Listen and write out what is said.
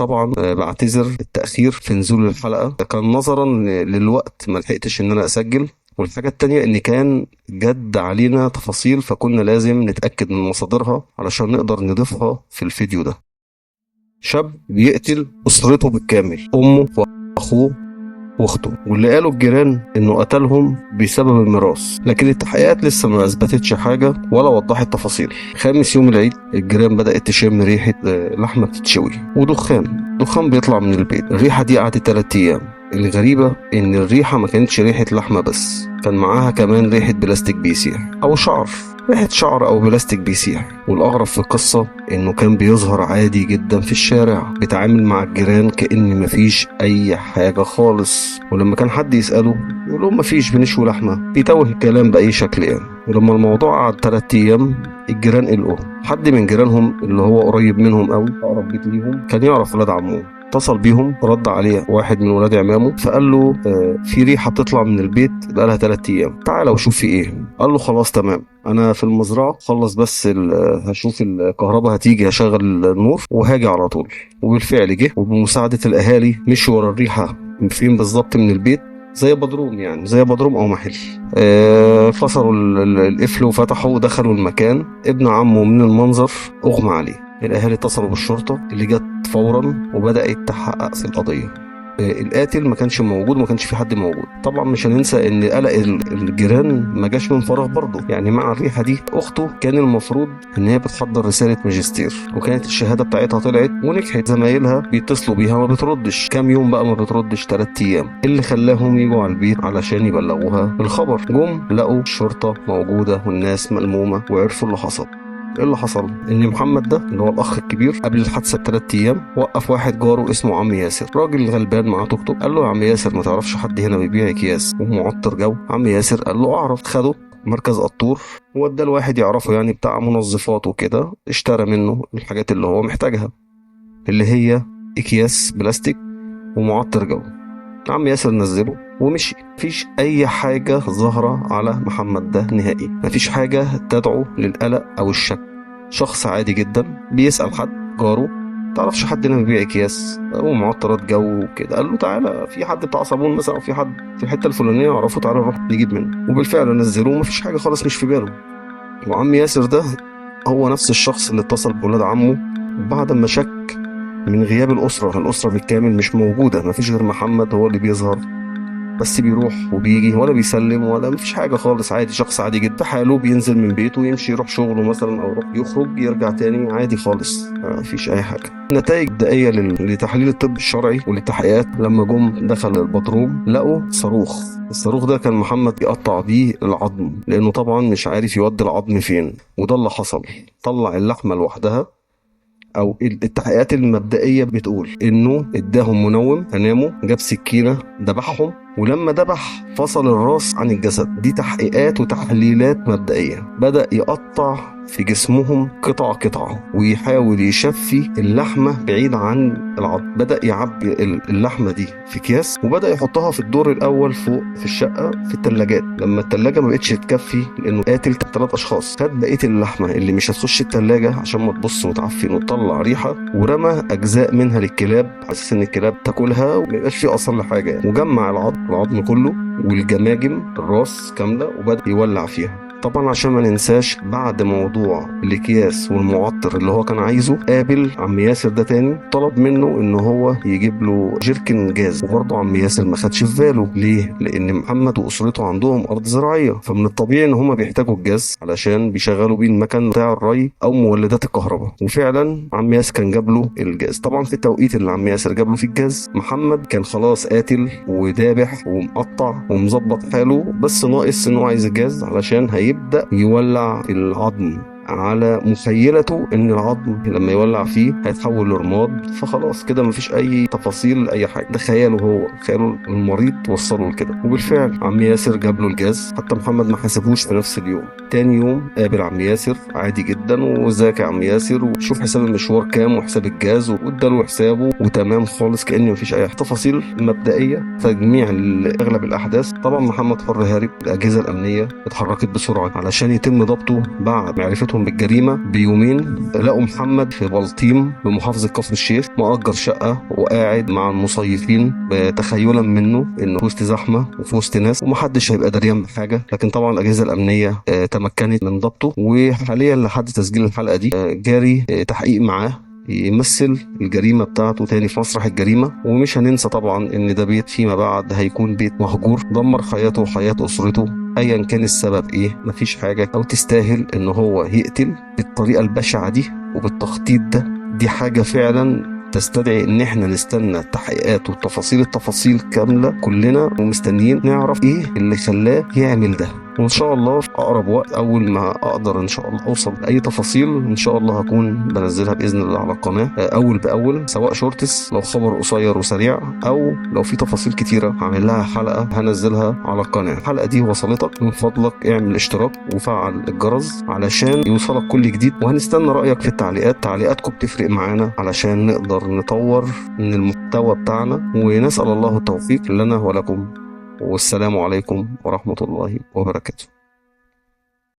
طبعا بعتذر التأخير في نزول الحلقة، كان نظرا للوقت ما لحقتش ان انا اسجل، والحاجة التانية ان كان جد علينا تفاصيل فكنا لازم نتأكد من مصادرها علشان نقدر نضيفها في الفيديو ده. شاب بيقتل أسرته بالكامل، أمه وأخوه واخته، واللي قالوا الجيران انه قتلهم بسبب الميراث، لكن التحقيقات لسه ما اثبتتش حاجة ولا وضحت تفاصيل. خامس يوم العيد الجيران بدات تشم ريحه لحمه بتتشوي ودخان، دخان بيطلع من البيت. الريحة دي قعدت 3 ايام. الغريبة ان الريحة ما كانتش ريحه لحمه بس، كان معاها كمان ريحه بلاستيك بيسيح او شعر، ريحة شعر أو بلاستيك بيسيح. والأغرب في القصة إنه كان بيظهر عادي جدا في الشارع، بيتعامل مع الجيران كأن مفيش أي حاجة خالص، ولما كان حد يسأله يقول لهم مفيش، بنشوي لحمة، بيتوه الكلام بأي شكل يعني. ولما الموضوع قعد 3 أيام الجيران قلقوا. حد من جيرانهم اللي هو قريب منهم أوي، أقرب بيت ليهم، كان يعرف ولاد عمه، اتصل بيهم، رد عليه واحد من ولاد عمامه فقال له في ريحه بتطلع من البيت بقالها 3 ايام، تعال وشوف في ايه. قال له خلاص تمام، انا في المزرعة، خلص بس هشوف الكهرباء هتيجي، هشغل النور وهاجي على طول. وبالفعل جه، وبمساعده الاهالي مشوا ورا الريحة فين بالظبط من البيت، زي بدروم يعني، زي بدروم او محل. فصلوا القفل وفتحوا ودخلوا المكان. ابن عمه من المنظر اغمى عليه. الاهالي اتصلوا بالشرطة اللي جت فورا وبدات تحقق في القضية. القاتل ما كانش موجود، ما كانش في حد موجود. طبعا مش هننسى ان قلق الجيران ما جاش من فراغ برضه، يعني مع الريحة دي اخته كان المفروض ان هي بتحضر رسالة ماجستير، وكانت الشهادة بتاعتها طلعت ونجحت، زمايلها بيتصلوا بيها ما بتردش. كام يوم بقى ما بتردش؟ 3 ايام. اللي خلاهم يجوا على البيت علشان يبلغوها الخبر. جم لقوا الشرطة موجودة والناس ملمومه وعرفوا اللي حصل. ايه اللي حصل؟ ان محمد ده اللي هو الاخ الكبير قبل الحادثة ب3 ايام وقف واحد جاره اسمه عم ياسر، راجل غلبان معاه توك توك. قال له يا عم ياسر ما تعرفش حد هنا بيبيع اكياس ومعطر جو؟ عم ياسر قال له اعرف. خده مركز قطور واداه لواحد يعرفه يعني بتاع منظفات وكده، اشترى منه الحاجات اللي هو محتاجها اللي هي اكياس بلاستيك ومعطر جو. عم ياسر نزله ومشي. مفيش اي حاجة ظاهره على محمد ده نهائي، مفيش حاجة تدعو للقلق او الشك. شخص عادي جدا بيسأل حد جاره، تعرفش حد هنا بيبيع اكياس ومعطرات جو وكده؟ قال له تعالى في حد بتاع صابون مثلا، او في حد في الحتة الفلانية اعرفه، تعالى نروح نجيب منه. وبالفعل نزلوه، مفيش حاجة خالص، مش في باله. وعم ياسر ده هو نفس الشخص اللي اتصل بولاد عمه بعد ما شك من غياب الاسرة، الاسرة بالكامل مش موجودة، مفيش غير محمد هو اللي بيظهر بس، بيروح وبيجي ولا بيسلم ولا مفيش حاجة خالص، عادي، شخص عادي جدا حاله، بينزل من بيته ويمشي يروح شغله مثلا، او يروح يخرج يرجع تاني عادي خالص، مفيش اي حاجة. النتائج البدائية لتحليل الطب الشرعي وللتحقيقات، لما جم دخل البدروم لقوا صاروخ. الصاروخ ده كان محمد يقطع بيه العظم، لانه طبعا مش عارف يودي العظم فين، وده اللي حصل، طلع اللحمة لوحدها. او التحقيقات المبدئية بتقول انه اداهم منوم فناموا، جاب سكينة ذبحهم، ولما ذبح فصل الراس عن الجسد. دي تحقيقات وتحليلات مبدئية. بدا يقطع في جسمهم قطعه قطعه ويحاول يشفي اللحمة بعيد عن العظم. بدا يعبي اللحمة دي في اكياس وبدا يحطها في الدور الاول فوق في الشقة في الثلاجات. لما الثلاجة ما بقتش تكفي لانه قاتل 3 اشخاص، خد بقية اللحمة اللي مش هتخش الثلاجة عشان ما تبص وتعفن وتطلع ريحه، ورمى اجزاء منها للكلاب على اساس ان الكلاب تاكلها وما يبقاش في اثر لحاجة يعني. وجمع العظم كله والجماجم الراس كاملة وبدا يولع فيها. طبعا عشان ما ننساش بعد موضوع الاكياس والمعطر اللي هو كان عايزه، قابل عم ياسر ده تاني، طلب منه ان هو يجيب له جيركن جاز، وبرضه عم ياسر ما خدش في باله. ليه؟ لان محمد واسرته عندهم ارض زراعية، فمن الطبيعي ان هما بيحتاجوا الجاز علشان بيشغلوا بيه المكن بتاع الري او مولدات الكهرباء. وفعلا عم ياسر كان جاب له الجاز. طبعا في التوقيت اللي عم ياسر جاب له فيه الجاز، محمد كان خلاص قاتل وذابح ومقطع ومظبط حاله، بس ناقص ان هو عايز الجاز علشان هيبدأ يولع العظم، على مخيلته ان العظم لما يولع فيه هيتحول لرماد، فخلاص كده مفيش اي تفاصيل اي حاجة. ده خياله هو، خياله المريض وصله لكده. وبالفعل عم ياسر جاب له الجاز، حتى محمد ما حاسبوش في نفس اليوم. تاني يوم قابل عم ياسر عادي جدا، وازيك يا عم ياسر، وشوف حساب المشوار كام وحساب الجاز، واداله حسابه وتمام خالص كأن مفيش اي تفاصيل مبدئية، تجميع لاغلب الاحداث. طبعا محمد حر هارب، الاجهزة الامنية اتحركت بسرعة علشان يتم ضبطه بعد معرفتهم معرفتهم بالجريمة بيومين لقوا محمد في بلطيم بمحافظة كفر الشيخ، مأجر شقة وقاعد مع المصيفين، تخيلا منه انه في وسط زحمة وفي وسط ناس ومحدش هيبقى دريان بحاجة. لكن طبعا الأجهزة الأمنية تمكنت من ضبطه، وحاليا لحد تسجيل الحلقة دي جاري تحقيق معاه يمثل الجريمة بتاعته تاني في مسرح الجريمة. ومش هننسى طبعا ان ده بيت فيما بعد هيكون بيت مهجور، دمر حياته وحياة أسرته ايا كان السبب ايه. مفيش حاجة او تستاهل ان هو يقتل بالطريقة البشعة دي وبالتخطيط ده. دي حاجة فعلا تستدعي ان احنا نستنى التحقيقات والتفاصيل، التفاصيل كاملة كلنا ومستنيين نعرف ايه اللي خلاه يعمل ده. وان شاء الله في اقرب وقت اول ما اقدر ان شاء الله اوصل لاي تفاصيل ان شاء الله هكون بنزلها باذن الله على القناة اول باول، سواء shorts لو خبر قصير وسريع، او لو في تفاصيل كتيرة هعمل لها حلقة هنزلها على القناة. الحلقة دي وصلتك، من فضلك اعمل اشتراك وفعل الجرس علشان يوصلك كل جديد، وهنستنى رايك في التعليقات. تعليقاتكم بتفرق معانا علشان نقدر نطور من المحتوى بتاعنا، ونسال الله التوفيق لنا ولكم، والسلام عليكم ورحمة الله وبركاته.